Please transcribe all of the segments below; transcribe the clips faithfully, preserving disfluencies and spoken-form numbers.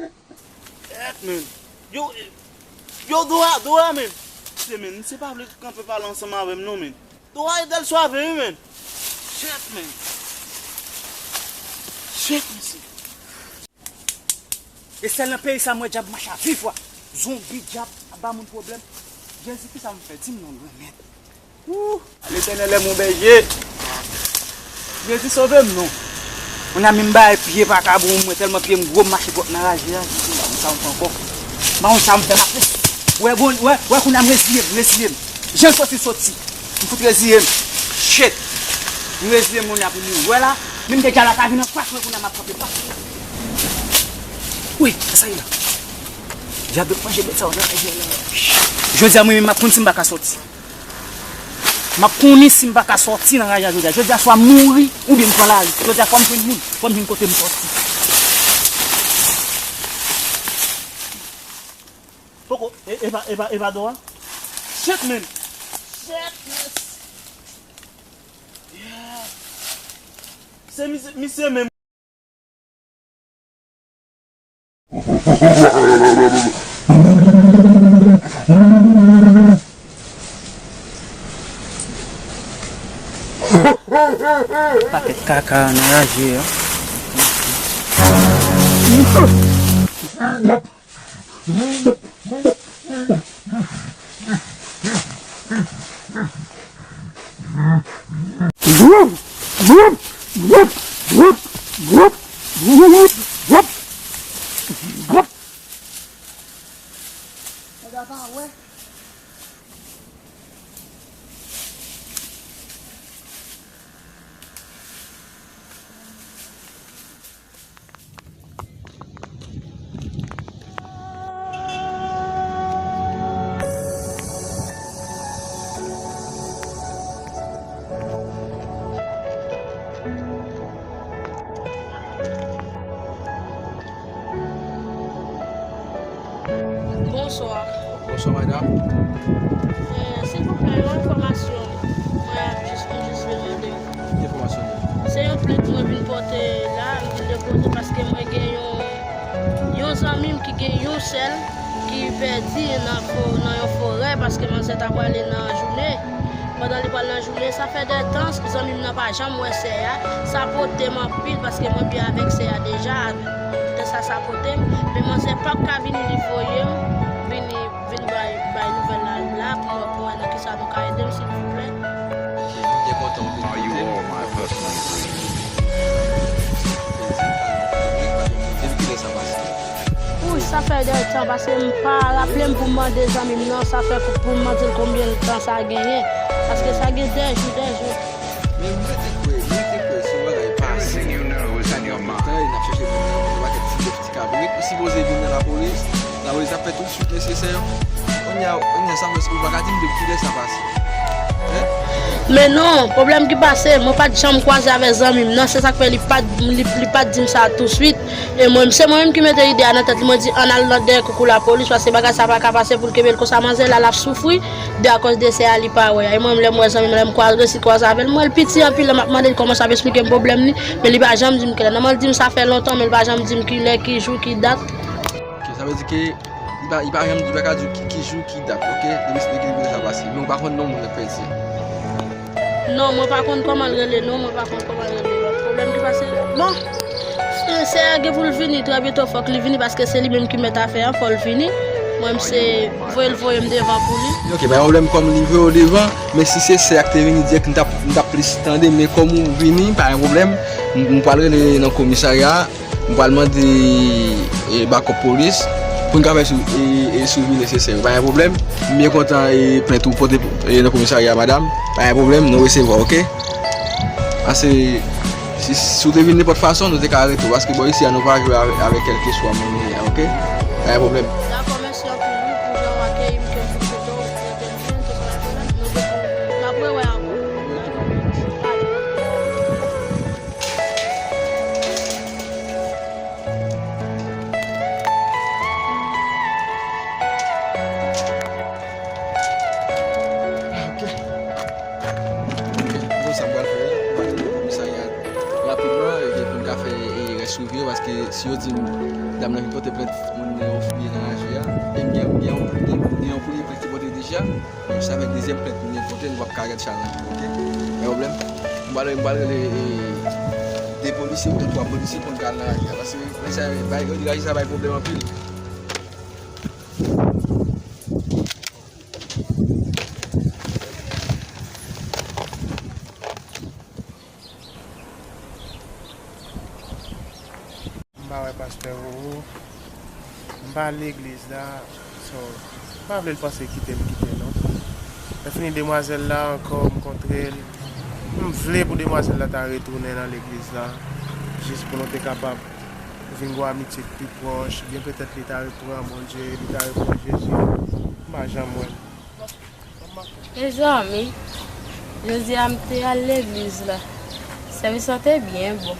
Shit, man. Yo, yo, Dora, Dora, man. Se, man, misye pa vle kanpe pale ansanm avè m, non, man. Dora, Edel Suave, wi, man. Shit, man. Shit, mesye. E sèl nan peyi sa m wè dyab mache a viv wa. Zonbi, dyab, ap ba moun pwoblèm. Jezi, kisa m fè? Di m non, mwen mèt. Ooh, Letènèl è mon bèje. Jezi, sove m non. Moun a menm bay pye pa ka bon mwen, tèlman pye m gwo, m mache pwòp nan raje a. Jezi, m pa konn sa m fè ankò. M pa konn sa m fè, m ap wè, wè, wè, kounye a m reziye m, reziye m. Jan soti, soti. M fout reziye m. Shit. M reziye m, moun ap vin wè la. Menm deja la ka vin anfas mwen, kounye a m ap frape pa. Wi, sa sa ye la. Dyab ap manje bèt sa yo nan raje a la. Jodi a mwen menm m ap konn si m pa ka soti. M ap konnen si m pa ka soti nan raje a jodi a. Jodi a swa m mouri oubyen m pran lari. Jodi a fò m jwenn moun, fò m jwenn kote m soti. Poko, e, e pa, e pa, e pa Dora? Shit, man. Shit, man. Yeah. Se misye, misye menm. Pakèt kaka nan raje a. Bonswa. Bonswa, madam. Eh, silvouplè, yon enfòmasyon. Mwen ap jis, mwen jis vin mande w. Ki enfòmasyon? Se yon plent mwen vin pote la, m vin depoze paske mwen gen yon, yon zanmi m ki gen yon sèl ki pèdi nan fo-, nan yon forè paske manzè ta prale nan jounen. Pandan li pral nan jounen, sa fè de tan zanmi m nan pa janm wè sè a. Sa pote m anpil paske mwen byen avèk sè a deja. Tan sa, sa pote m. Men manzè p ap ka vini, li voye m vini, vin bay, bay nouvèl la, la pou mwen, pou mwen nan kisa nou ka ede m, silvouplè. Ok, nou byen kontan w vin kote m. Depi kilè sa pase? Sa fè de tan, paske m pa raple m pou m mande zanmi m nan, sa fè pou, pou m mande l konbyen tan sa genyen. Paske sa gen de jou, de jou. Men m rete kwè, m rete kwè se yon bagay pase. Sa gen lontan, e n ap chèche moun nan, yon pakèt ti bèf, ti kabrit. Ou sipoze vin nan lapolis, lapolis ap fè tout suit nesesè. Kounye a, kounye a, sa fè, ou pa ka di m de kilè sa pase. Hein? Men non, pwoblèm ki pase, mwen pa t janm kwaze avè zanmi m nan, se sa k fè li pa t, li, li pa t di m sa tousuit. E mwen, se mwen menm ki mete ide a nan tèt li, mwen di, ann al nan dèyè koukou lapolis, paske bagay sa pa ka pase pou l kenbe l konsa, manzè la, l ap soufri, de akòz de sè a li pa wè a. E mwen menm, lè m wè zanmi m, lè m kwa-, resi kwaze avè l, m wè l piti anpil, lè m ap mande l kòman sa ap esplike m pwoblèm li, men li pa janm di m kilè. Nòmal di m sa fè lontan, men li pa janm di m kilè, ki jou, ki dat. Ok, sa vle di ke li pa, li pa janm di, li pa ka di w ki, ki jou, ki dat, ok? Depi, depi, depi sa pase. Men w pa konn non moun nan k pèdi. Non, mwen pa konn kòman l rele, non, mwen pa konn kòman l rele. Lòt pwoblèm ki pase, bon, sè a gen pou l vini, trè byento fòk li vini, paske se li menm ki mèt afè a, fò l vini. Mwen, m se voye l voye m devan pou li. Ok, pa gen pwoblèm, kòm li voye w devan, men si se sè a k te vini dirèk, m t ap, m t ap plis tande, men kòm ou vini, pa gen pwoblèm, m, m pral rele nan komisarya a. M pral mande, e, bakòp polis pou n ka fè sou, e, e, swivi nesesè yo. Pa gen pwoblèm. M byen kontan, e, plent ou pote, e, nan komisarya, madanm. Pa gen pwoblèm, nou resevwa, ok? Paske si, si w te vin nenpòt fason, nou te ka arete w. Paske bò isi a, nou pa jwe avè, avè kèlkeswa moun li ye, ok? Pa gen pwoblèm. Dakò, mèsi anpil, wi, pou jan w akeyi m, ke m vin kote w, ke m vin, ke sa va pwoblèm, nou gen pou, n ap rewè ankò. Ok. Ok, bon, sa m pral fè, m pral rele komisarya rapidman, epi pou m ka fè, e, rès swivi yo, paske si yo di m dam nan vin pote plent moun nan yo fouye nan raje a, e m gen, m gen yon, gen, gen yon premye plent ki pote deja, men sa fè dezyèm plent moun nan pote, nou p ap ka gad sa nan, ok? Pa gen pwoblèm. M pral, m pral rele, e, de polisye oubyen twa polisye pou n ka al nan raje a, paske men sa, bay, yo di raje sa bay pwoblèm anpil. M pa wè pastè Roro. M pa legliz la. So, m pa vle l panse kite m kite non. Lè fini demwazèl la ankò, m kontre l. M vle pou demwazèl la ta retounen nan legliz la. Jis pou nou te kapab vin gon amitye k pi pwòch, byen petèt li ta reprann Bondye, li ta reprann Jezi. M pa janm wè l. Mezanmi, jodi a m te al legliz la. Sèvis la te byen bon.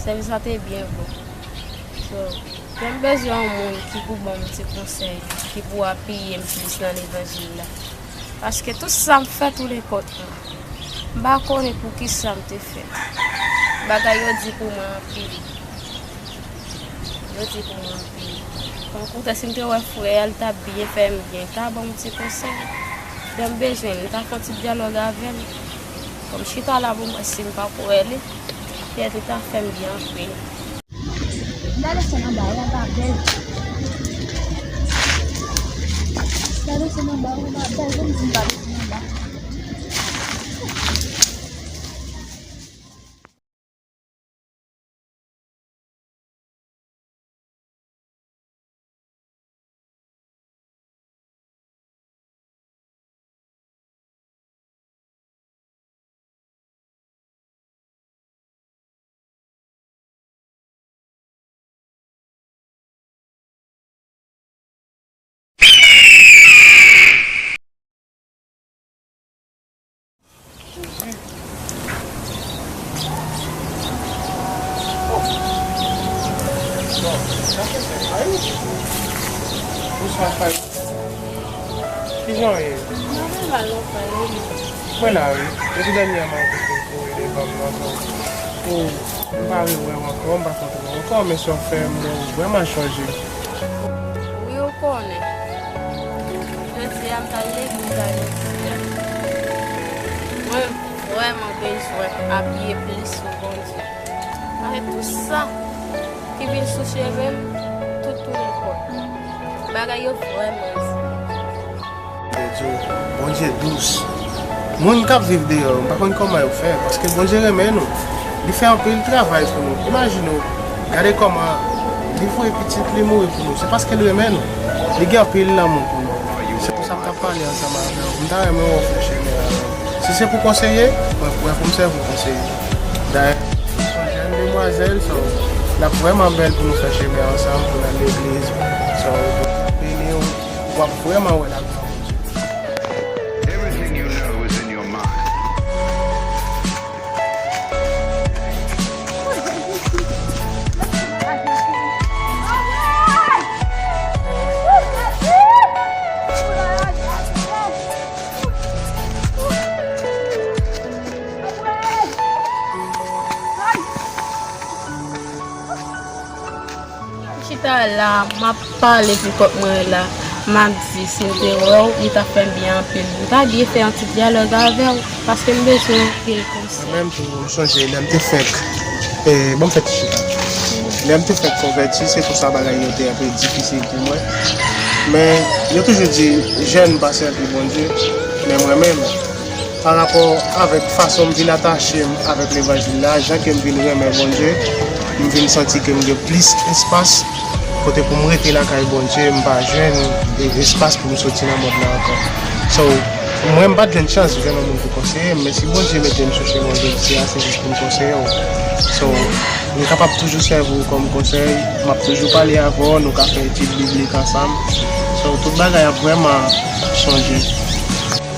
Sèvis la te byen bon. So, jan m bezwen yon moun ki pou ban m ti konsèy, ki pou apiye m plis nan levanjil la. Paske tout sa m fè tou nenpòt mwen. M pa konnen poukisa m te fè. Bagay yo di pou mwen anpil. Yo di pou mwen anpil. Tankou si m te wè frè a, li t ap byen fè m byen, li ta ban m ti konsèy. Lè m bezwen l, m ta fè yon ti dyalòg avè l. Kòm chita la pou m wè si m pa ko wè li, petèt li ta fè m byen anpil. Gade sa nan ba, nan ba bèl. Gade sa nan ba, nan ba bèl. Jan m di m pa bezwen nan ba. Kijan w ye? Mwen la wi. Depi dènyèman ou te fin kouri devan m nan. M pa rewè w ankò, m pa kontre w ankò, men sa w fè m, mwen vrèman chanje. Wi, ou konnen. Jodi a, m t al legliz la jodi a. Mwen vrèman bezwen apiye plis sou Bondye. Paske tout sa ki vin sou cheve m, tout tounen kò m. Bagay yo vrèman di. Bondye di w, Bondye dous. Moun k ap viv deyò yo, m pa konn kòman yo fè, paske Bondye renmen nou. Li fè anpil travay pou nou. Imajine w, gade kòman Li voye pitit li mouri pou nou. Se paske l renmen nou. Li gen anpil lanmou pou nou. Se pou sa m t ap pale ansanm avè w. M ta renmen wè w fè chemen avè m. Si se pou konseye, mwen prè pou m sèvi w konseye. Dayè, se yon jèn demwazèl, so, l ap vrèman bèl pou nou fè chemen ansanm, pou n al legliz. So, beni w, w ap vrèman wè laglwa Bondye. Everything you know is in your mind. Chita la, m ap pale pou kòk mwen la. M ap di, si m te wè w, li t ap fè m byen anpil. M ta byen fè yon ti dyalòg avè w, paske m bezwen anpil konsèy. Mwen menm tou, m sonje lè m te fèk, e, ban m fè ti chita. Lè m te fèk konvèti, se konsa bagay yo te enpe difisil pou mwen. Men, yo toujou di, jèn pa sèvi Bondye. Men mwen menm, parapò avèk fason m vin atache m avèk levanjil la, jan ke m vin renmen Bondye, m vin santi ke m gen plis espas kote pou m rete lakay Bondye, m pa jwenn, e, espas pou m soti nan mond la ankò. So, mwen, m pa t jwenn chans jwenn yon moun pou konseye m, men si Bondye mete m sou chemen w jodi a, se jis pou m konseye w. So, m kapab toujou sèvi w kòm konsèy, m ap toujou pale avè w, nou ka fè etid biblik ansanm. So, tout bagay ap vrèman chanje.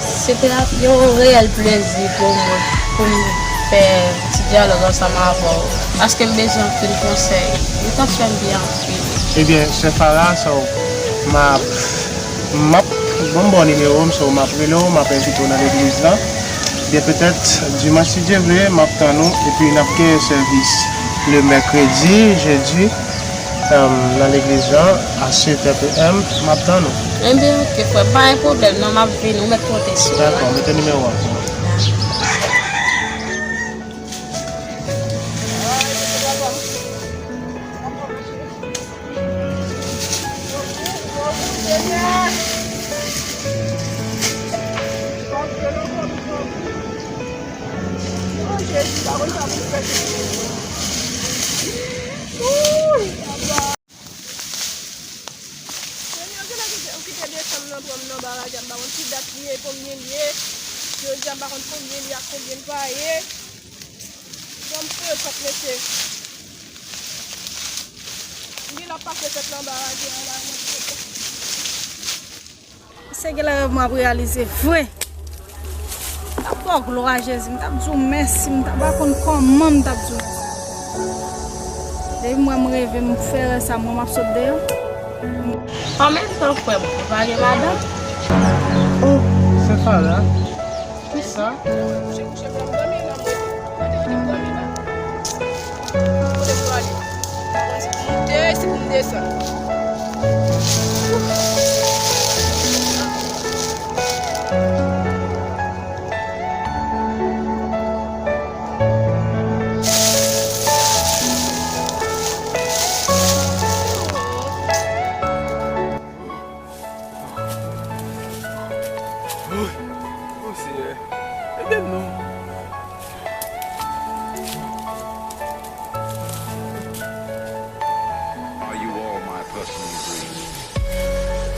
Se te yon reyèl plezi pou mwen, pou m fè ti dyalòg ansanm avè w, paske m bezwen anpil konsèy. Li t ap fè m byen anpil. Ebyen, sè Farah, so, m ap, m ap, bon, m ba w nimewo m, so, m ap rele w, m ap envite w nan legliz la. Byen, petèt, dimanch, si Dye vle, m ap tann ou, epi n ap gen sèvis le mèkredi, jedi, um, nan legliz la, a sèt è p m, m ap tann ou. Enben, oke, frè, pa gen pwoblèm, non, m ap vini, ou mèt konte sou mwen. Dakò, mete nimewo a pou mwen. Senyè, genlè kite, ou kite desanm nan pran m nan baraj a, m pa konn ki dat li ye, konbyen li ye. Jodi a, m pa konn konbyen li ak konbyen l pa ye. Bon, m fè fòk mesye. M gen l ap pase tèt nan baraj la, la, mwen. Se gen lè rèv mwen ap reyalize vre. M t ap ba w glwa, Jezi. M t ap di w mèsi. M t ap pa konn kòman m t ap di w mèsi. Depi m wè m reve, m fè rèv sa, m wè m ap sot deyò. An menm tan, frè m, ou pa gen madanm? Oh, sè Farah. Kisa? Kouche, kouche, blan, dòmi, dòmi. Kote w di m dòmi la? Kote m pral ale? Mwen se pou monte, se pou m desann. Oh, oh, Senyè, ede m non. Are you all my personal dreams?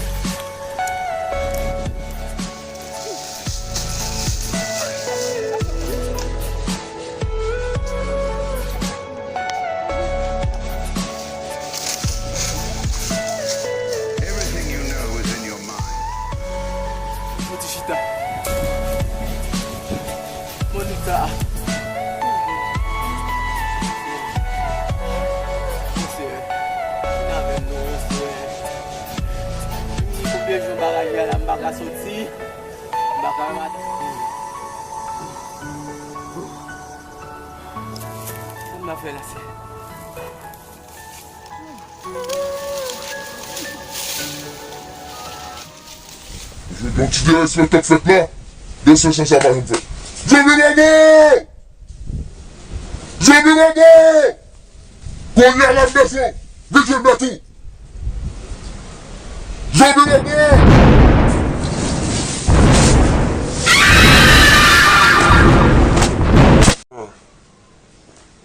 Everything you know is in your mind. Fouti chita. Monica. Monchè, chita avè m non, monchè. Konbyen jou baraj la, m pa ka soti. M pa ka maten. Sa m ap fè la, Senyè? Jodi yon ti derespè k t ap fèt la, desè san sa pa janm fèt. Zobi Bobo! Zobi Bobo! Kounye a m ap defo, vin jwenn mèt ou. Zobi Bobo!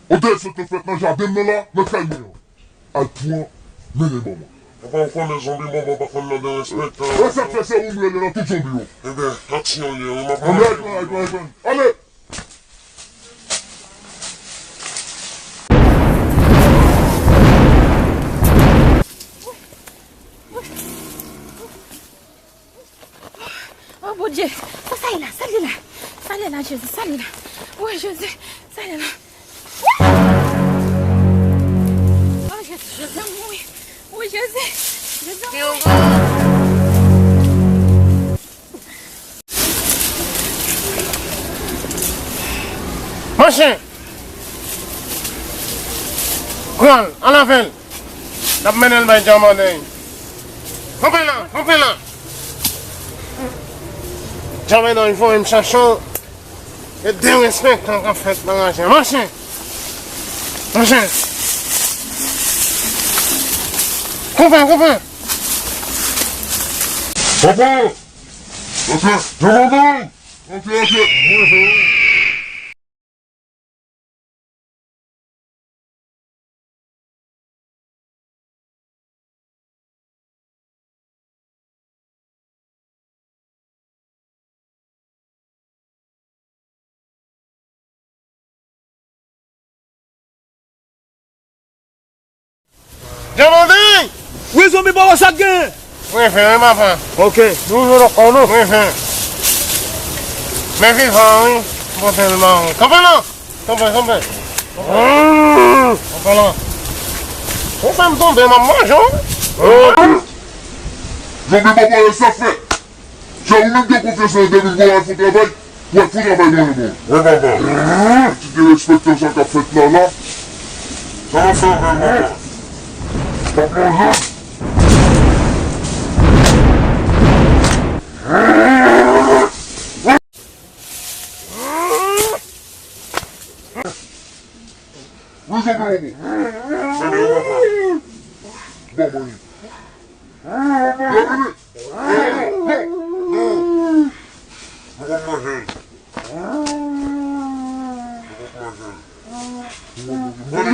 Yon desè k t ap fèt nan jaden m nan la, nan kay mwen an. Al pran Mennen ban mwen. Papa, ou konnen zonbi bonbon pa konn nan derespektan. Wè sa k fè se ou m rele nan tout zonbi yo. Ebyen, aksyon l ye, wi, m ap manje. Anmèd, anmèd, anmèd, anmèd. Ale! Oh, Bondye, sa, sa ye la, sa li la, sa li la, Jezi, sa li la. Oh, Jezi, sa li la. Oh, Jezi, Jezi, mouri. Oh, Jezi, Jezi, mouri. Monchè! Pran l, anlave l. N ap mennen l bay Djamandeng. Kanpe la, kanpe la. Djamandeng voye m chache w. E derespektan k ap fèt nan raje. Monchè! Monchè! Koupe, koupe! Papa! Antre! Djamandeng! Antre, antre! Djamandeng! Wi, zonbi bò sa k gen? Mwen fè, wi, papa. Ok. Nou jwe nan kò nou. Mwen fè. Men vivan, wi. Mwen fè l mari. Kanpe la! Kanpe, kanpe. Kanpe la. Ou fè m tonbe, m ap manje w. Zonbi bò sa fè. Jan ou menm gen konfyans nan depi w al fè travay, w al fè travay mwen menm. Wi, papa. Ti derespektan sa k ap fèt la, la. Sa n ap fè avè l, papa? Papa, non. Wi, zonbi bò. Bon, mwen. Bon, mwen. Mwen konn manje l. Mwen konn manje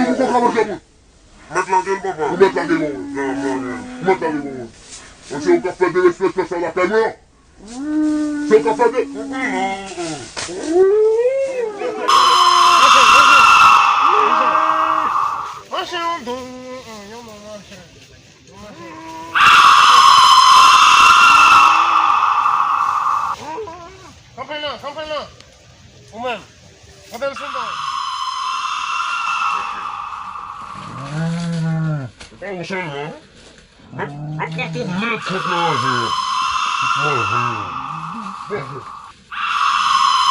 l. Mwen konn manje l. Mèt lage l, papa. Ou mèt lage l, papa. Ou mèt lage l, papa. Paske ou ka fè derespektan sa lakay mwen. Se ou ka fè de. Manje yon don, yon don, manje. Kanpe la, kanpe la. Ou menm. Kanpe l sou do. Se pa ou sèlman. N ap, n ap pran tout mèt kont nan raje a. Tout manje yo. Bon.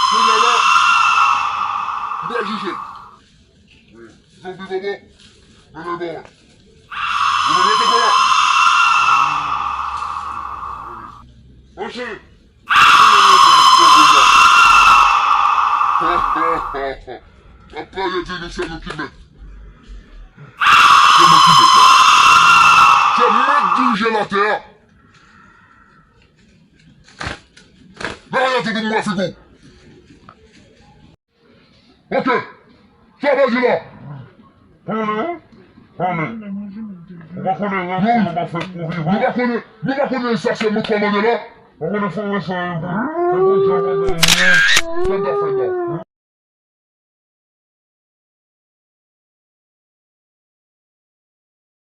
Kounye a la, m pral jije. Wi. Zonbi bòbò, mennen l ban mwen. Ou mennen l ban mwen. Manje. Ap pale di nou se nou ki mèt. Se nou ki mèt la. Se nou k dirije latè a. Nan yon tout moun la figi w. Ok. Sa w ap di la? Konnen, konnen. Ou pa konnen ranson nou pa fèt pou vivan. Nou pa konnen, nou pa konnen sa se nou kòmande la. Ou konnen fò wè sa yo pou, pou Djamandeng. Sa n ta fè la?